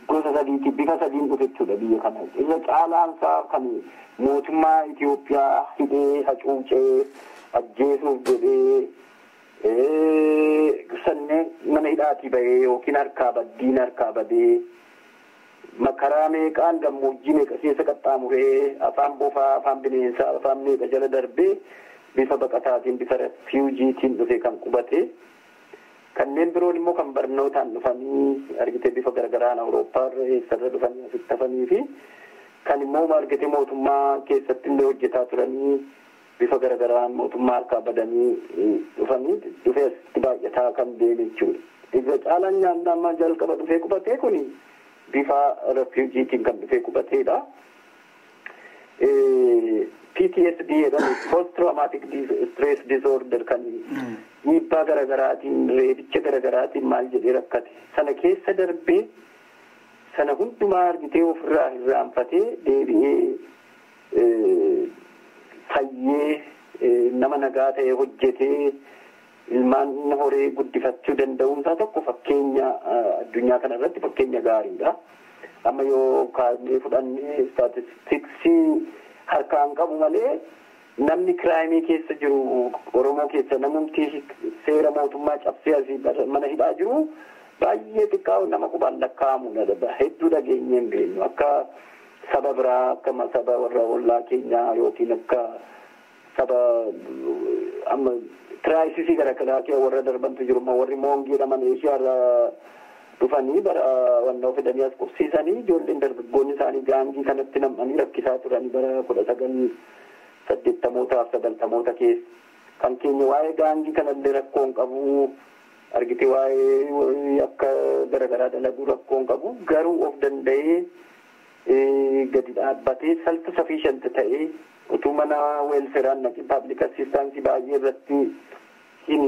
Gosa sadiiti, bifa sadiin dhufe jechuudha biyya kana. Irra caalaansaa kan mootummaa Itoophiyaa hidhee hacuucee ajjeesuuf jedhee sanneen mana hidhaatii bahee yookiin harkaa baddiin harkaa badee makaraa meeqaan gammoojjii meeqa keessa qaxxaamuree afaan bofaa, afaan bineensaa, afaan meeqa jala darbee bifa baqataatiin, bifa refugeetiin dhufe kan qubate. Kanneen biroon immoo kan barnootaan dhufanii argite bifa garagaraan Awurooppaa irra eessarra dhufanii asitti hafanii fi kan immoo argite mootummaa keessatti illee hojjetaa turanii bifa garagaraan mootummaa harkaa badanii dhufanii dhufee asitti baay'ataa kan deeme jechuudha. Irra caalaan nyaanni amma jalqaba dhufee qubatee kuni bifa refugeetiin kan dhufee qubateedha. PTSD jedhamu, post traumatic stress disorder, kan dhiibbaa garagaraatiin, reebicha garagaraatiin maal jedhee rakkate sana keessa darbee sana hundumaa argitee ofirraa hirraanfatee deebi'ee fayyee nama nagaa ta'e hojjetee ilmaan horee guddifachuu danda'uunsaa tokko fakkeenya addunyaa kana irratti fakkeenya gaariidha. Amma yoo kaasnee fudhannee statistics harkaan qabu malee, namni crime keessa jiru Oromoo keessa, namumti seera mootummaa cabsee asii mana hidhaa jiru baay'ee xiqqaa, nama qubaan lakkaa'amu, hedduu dhageenyee hin beeknu. Akka saba biraa, akka saba warra ollaa keenyaa yookiin akka saba amma Crisisii gara garaa warra darbantu jiru. Warri Hmong jedhaman Eeshiyaa irraa dhufanii bara wannoo fidanii as qubsiisanii, ijoolleen dargaggoonni isaanii gangii kanatti nam'anii rakkisaa turanii bara 1980mootaaf 90moota keessa. Kan keenya waa'ee gangii kanallee rakkoo hin qabu. Argite, waa'ee akka garaagaraa dalaguu rakkoo hin qabu. Garuu of danda'ee gadi dhaabbatee self sufficient ta'ee utuu mana welfareaan naqin, public assistance baay'ee irratti hin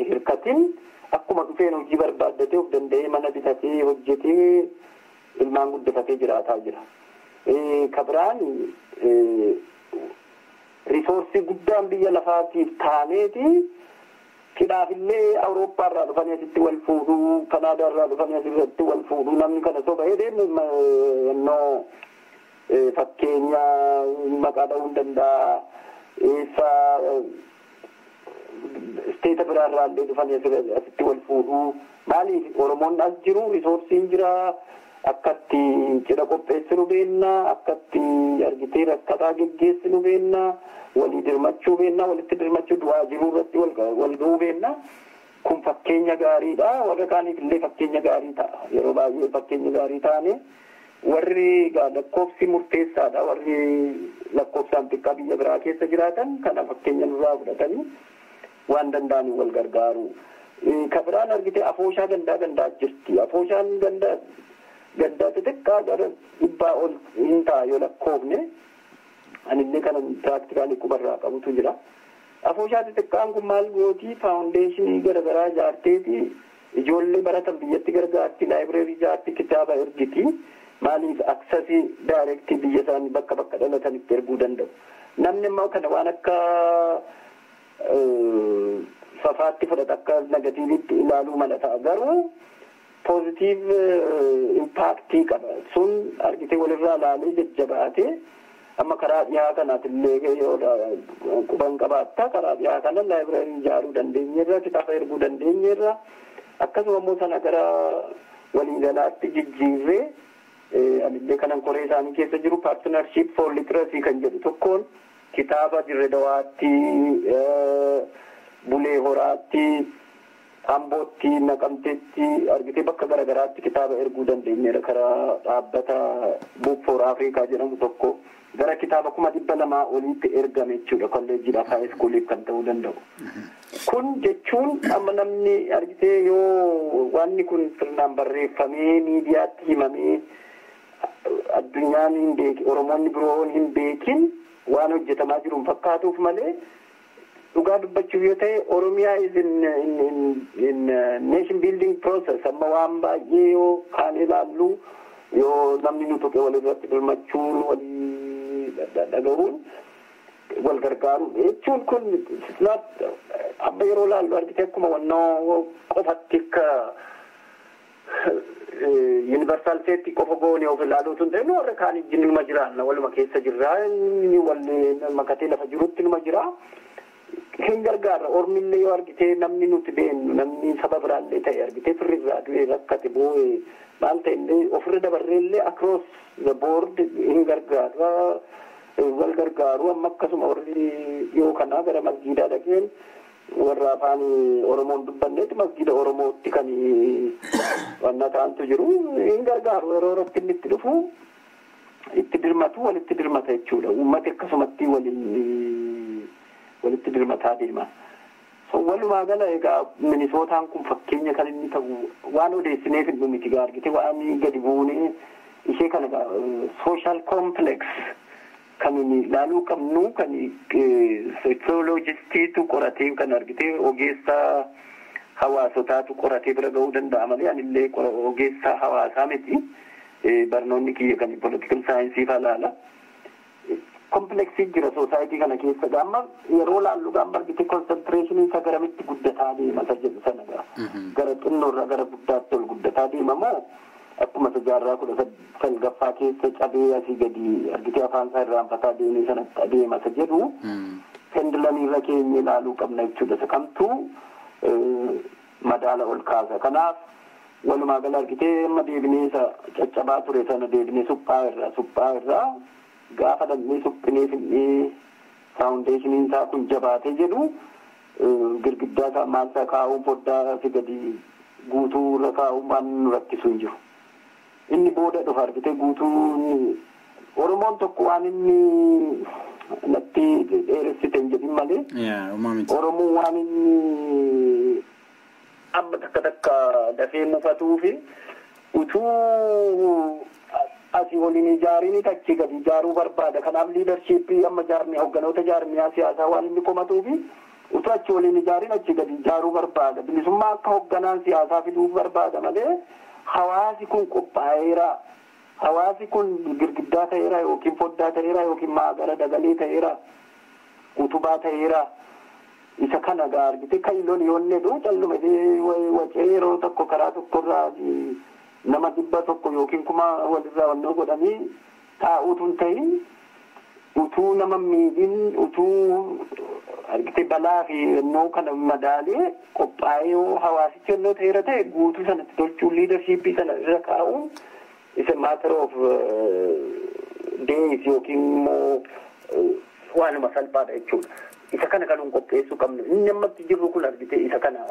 hirkatin, akkuma dhufeen hojii barbaaddatee of danda'ee mana bitatee hojjetee ilmaan guddifatee jiraataa jira. Kabiraan resourceii guddaan biyya lafaatiif taaneeti hidhaafillee Awurooppaa irraa dhufanii asitti wal fuudhuu, Kanaadaa irraa dhufanii asirratti wal fuudhuu. Namni kana soba hedeen innoo fakkeenya maqaa dha'uu hin danda'a. Eessa stateta biraa irraa illee dhufanii asitti wal fuudhuu. Maaliif? Oromoon as jiru, resourceiin jira, akkatti cidha qopheessinu beenna, akkatti argitee rakkataa geggeessinu beenna, walii dirmachuu beenna, walitti dirmachuu, du'aa jiruu irratti wal ga'uu beenna. Kun fakkeenya gaariidha. Warra kaaniif illee fakkeenya gaarii ta'a. Yeroo baay'ee fakkeenya gaarii taane warri lakkoofsi murteessaadha. Warri lakkoofsaan xiqqaa biyya biraa keessa jiraatan kana fakkeenya nurraa fudhatanii waan danda'aniin wal gargaaru. Ka biraan argite afooshaa gandaa gandaa jirti. Afooshaan gandaa gandaa xixiqqaa gara 100 ol hin ta'a yoo lakkoofne. Anillee kana practically qubarraa qabutu jira. Afooshaa xixiqqaan kun maal gooti? Foundationii garaagaraa ijaarteeti ijoollee baratan biyyatti gargaarti, library ijaarti, kitaaba ergiti. Maaliif? Accessii directii biyya isaanii bakka bakka dhalatanitti erguu danda'u. Namni immoo kana waan akka fafaatti fudhata, akka negativeitti ilaaluu mala ta'a, garuu positive impactii qaba. Sun argitee walirraa ilaalee jajjabaatee amma karaa dhiyaa kanaatillee yoo quban qabaatta, karaa dhiyaa kana library ijaaruu dandeenyeerra, kitaaba erguu dandeenyeerra. Akkasuma immoo sana gara waliigalaatti jijjiirree anillee kanan koree isaanii keessa jiru Partnership for Literacy kan jedhu tokkoon kitaaba Dirre Dawaatti, Bulee Horaatti, Ambootti, Naqamteetti, argitee bakka garagaraatti kitaaba erguu dandeenyeera. Karaa dhaabbata Book for Africa jedhamu tokko gara kitaaba 200,000 oliitti ergame jechuudha, kolleejiidhaaf, high schooliif kan ta'uu danda'u. Kun jechuun amma namni argitee yoo wanni kun sirnaan barreeffamee miidiyaatti himamee addunyaan hin beekin, Oromoonni biroon hin beekin, waan hojjetamaa jiru hin fakkaatuuf malee, dhugaa dubbachuuf yoo ta'e, Oromiyaa is in nation building process. Amma waan baay'ee yoo kaan ilaallu, yoo namni nu tuqe walirratti birmachuun, walii dhagahuun, wal gargaaru jechuun kun amma yeroo laallu argite akkuma wannoo qofatti akka universal setti qofa goone of ilaaluutu hin ta'in, warra kaan ijji numa jiraanna, waluma keessa jirra, wal makatee lafa jirutti numa jira. Hin gargaarra. Ormillee yoo argitee namni nuti beennu, namni saba biraallee ta'e, argitee firri irraa du'ee rakkate, boo'e, maal ta'e illee, ofirra dabarree illee across the board hin gargaarra, wal gargaaru. Amma akkasuma warri dhiyoo kanaa gara masgiidaa dhaqeen warra afaan Oromoon dubbannetti masgiida Oromootti kan wanna ta'antu jiru, hin gargaaru. Yeroo rakkinni itti dhufu itti dirmatu, walitti dirmata jechuudha. Uummati akkasumatti waliin walitti dirmataa deema. So walumaa gala egaa Minisootaan kun fakkeenya kan inni ta'u waan odeessineef hin miti. Argite, waan gadi buunee ishee kana social complex kan ilaaluu qabnu, kan sociologistiitu qoratee, kan argite ogeessa hawaasotaatu qoratee bira ga'uu danda'a malee anillee ogeessa hawaasaa miti. Barnoonni kiyya kan political science faa laala. Complexii jira society kana keessa. Gaamma yeroo laallu gaamma argite concentration isa garamitti guddataa deema isa jedhu sana gara gara xinnoorraa gara guddaatti ol guddataa deema moo akkuma isa jaarraa 19ffaa keessa cabee asii gadi argitee afaan isaa irraanfataa deemee sanatti adeema isa jedhu pendulumirra keenya ilaaluu qabna jechuudha. Isa kamtuu madaala ol kaasa? Kanaaf walumaa gala argitee amma deebinee isa caccabaa ture sana deebinee suphaa irraa gaafa dhaqnee suphinee finnee foundationiin isaa kun jabaatee jedhu. Girgiddaa isaa maal isaa kaa'uun, foddaa fi gadi guutuu irra kaa'uun waan nu rakkisu hin jiru. Inni booda dhufa, argite, guutuu. Oromoon tokko waan inni natti dheeressite hin jedhin malee. Oromoon waan inni amma takka takka dafee mufatuu fi utuu asii waliin ijaariin achi gadi ijaaruu barbaada. Kanaaf leadership amma jaarmii, hogganoota jaarmiyaa siyaasaa waan inni komatuu fi utuu achi waliin ijaariin achi gadi ijaaruu barbaada. Bilisummaa akka hogganaan siyaasaa fiduu barbaada malee hawaasi kun qophaa'eera. Hawaasi kun girgiddaa ta'eera yookiin foddaa ta'eera yookiin maagara dagalee ta'eera, utubaa ta'eera. Isa kana gaa argite kan loon yoonnee dhuu calluma wacee yeroo tokko karaa tokkorraa nama 100 yookiin 1000 walirraa wannoo godhanii taa'uutu hin ta'in, utuu nama miidhin, utuu argite balaa fi yennoo kana madaalee qophaa'ee, yoo hawaasichi yennoo ta'eera ta'e, guutuu sanatti tolchuu, leadership sana irra kaa'uun isa matter of days yookiin immoo waanuma salphaadha jechuudha. Isa kana kan qopheessuu qabnu. Inni ammatti jirru kun, argite, isa kana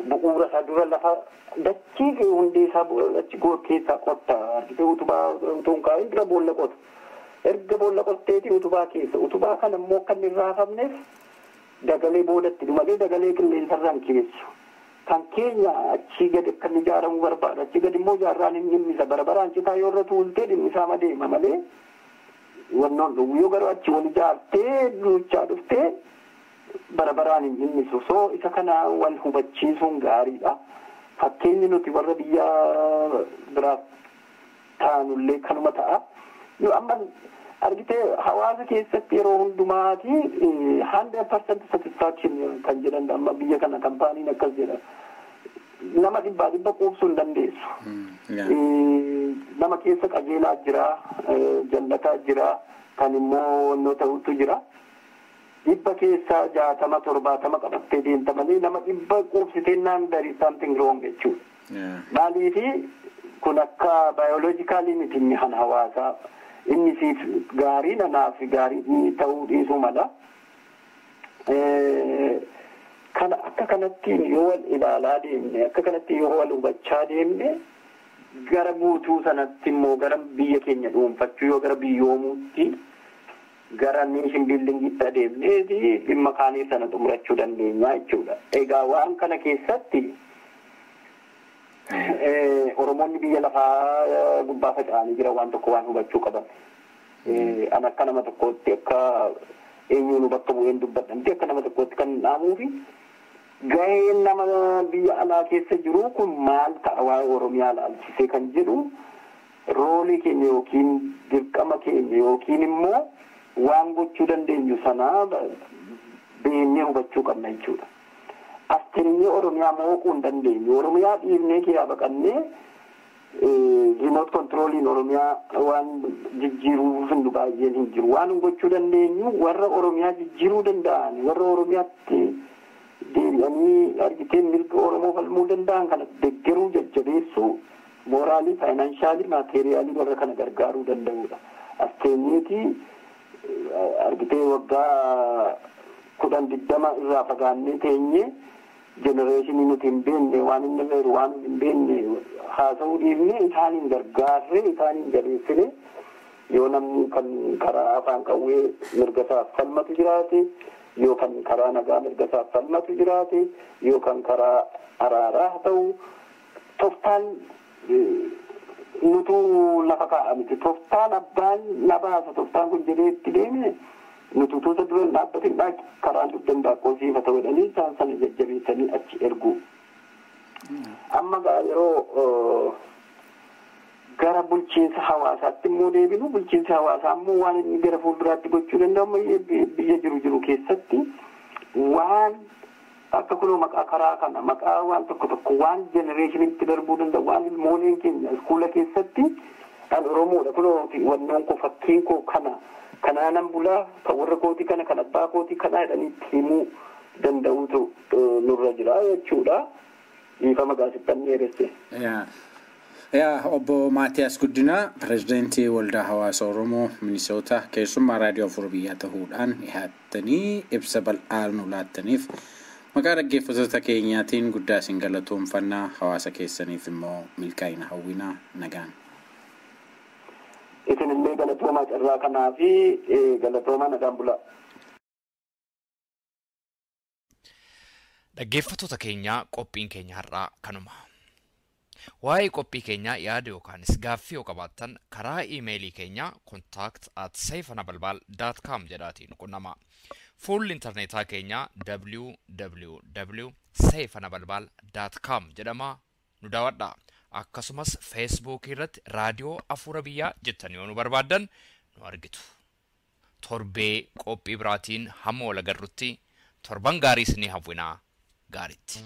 bu'uura isaa dura lafa dachii hundee isaa achi keessaa qotta, argite, utubaa utuu hin kaa'in dura boolla qota. Erga boolla qotteeti utubaa keessa. Utubaa kana immoo akka inni hin raafamneef dagalee boodatti malee dagalee qilleensarraan keessu. Kan keenya achii gadi akka inni ijaaramuu barbaada. Achii gadi immoo ijaarraan hin dhimmisa. Bara baraan citaa yoo irra tuultee dhimmisaa madeema malee wannoon dhugu, yoo garuu achi wal ijaartee duuchaa dhuftee bara baraan hin dhimmisu. So isa kana wal hubachiisuun gaariidha. Fakkeenyi nuti warra biyya biraaf taanullee kanuma ta'a. Nu amma, argitee, hawaasa keessatti yeroo hundumaati 100% satisfaction kan jedhan, amma biyya kana kaampaaniin akkas jedha. Nama 100% quubsuu hin dandeessu. Nama keessa qajeelaa jira, jallataa jira, kan immoo wannoo ta'utu jira. 60% 70% qabattee deemta malee nama 100 quubsitee naan there is something wrong jechuudha. Maaliifi, kun akka biological miti inni kan hawaasaa. Inni siif gaarii nanaaf gaarii ta'uu dhiisuu mala. Kana akka kanatti yoo wal ilaalaa deemne, akka kanatti yoo wal hubachaa deemne, gara guutuu sanatti immoo gara biyya keenya dhuunfachuu yoo gara biyyoomuutti, gara nation buildingiitti adeemneeti dhimma kaanii sana xumurachuu dandeenya jechuudha. Egaa waan kana keessatti Oromoonni biyya lafaa gubbaa faca'anii jira, waan tokko waan hubachuu qaban. An akka nama tokkootti, akka eenyuun bakka bu'een dubbadhamti, akka nama tokkootti kan dhaamuufi gaheen nama biyya alaa keessa jiru kun maal ta'a waa'ee Oromiyaa laalchisee kan jedhu, role keenya yookiin dirqama keenya yookiin immoo waan gochuu dandeenyu sana beennee hubachuu qabna jechuudha. As teenyee Oromiyaa mooquu hin dandeenyu. Oromiyaa dhiibnee keessaa baqannee remote controliin Oromiyaa waan jijjiiruu findu baay'een hin jiru. Waan gochuu dandeenyu, warra Oromiyaa jijjiiruu danda'an, warra Oromiyaatti deebi'anii, argitee, mirga Oromoo falmuu danda'an kana deggeruu, jajjabeessuu, morally, financially, materially warra kana gargaaruu danda'udha. As teenyeeti, argitee, waggaa 10 20 irraa fagaannee teenyee generation nuti hin beekne waan inni feeru waan hin beekne haasa'uu dhiifne, isaaniin gargaarree, isaaniin jabeessine, yoo namni kan karaa afaan qawwee mirga isaaf falmatu jiraate, yoo kan karaa nagaa mirga isaaf falmatu jiraate, yoo kan karaa araaraa haa ta'u, toftaan nutu lafa kaa'a miti. Toftaan abbaan na baasa toftaan kun jedhee itti deemne, nuti utuu dura hin dhaabbatin dhaaqi karaan dugdan daaqqoo siifa ta'u jedhanii isaan sana jajjabeessanii achi ergu. Amma gaa yeroo gara bulchiinsa hawaasaatti immoo deebinu, bulchiinsa hawaasaa immoo waan inni gara fuulduraatti gochuu danda'u biyya jiru jiru keessatti waan akka kunoo maqaa karaa kana, maqaa waan tokko tokko, waan generationitti darbuu danda'u, waan ilmooleen keenya iskuula keessatti kan Oromoodha, kunoo wannoon koo, fakkiin koo kana, kanaanan bulaa, kan warra kootii kana, kan abbaa kootii kana jedhanii itti himuu danda'utu nurra jira jechuudha. Dhiifama gaasittan dheeresse. Yaa, obbo Maatiyaas Guddinaa, pirezidaantii Waldaa Hawaasa Oromoo Minisoota, keessummaa Raadiyoo Afur Biyyaa ta'uudhaan dhiyaattanii ibsa bal'aa nu laattaniif Maqaa dhaggeeffattoota keenyaatiin guddaa isin galatoomfannaa, hawaasa keessaniif immoo milkaa'ina hawwinaa, nagaan. Isin illee galatoomaa carraa kanaa fi galatoomaa, nagaan bulaa. Dhaggeeffattoota keenyaa, qophiin keenya har'aa kanuma. Waa'ee qophii keenyaa yaada yookaanis gaaffii yoo qabaattan karaa iimeelii keenyaa contact@seifanabalbal.com jedhaatiin qunnama. Fuulli intarneetaa keenyaa www.seifanabalbal.com jedhama, nu daawwadha. Akkasumas Feesbuukii irratti Raadiyoo Afuura Biyyaa jettanii yoo nu barbaaddan nu argitu. Torbee qophii biraatiin hamma wal agarrutti torban gaarii isinii hawwinaa, gaariitti.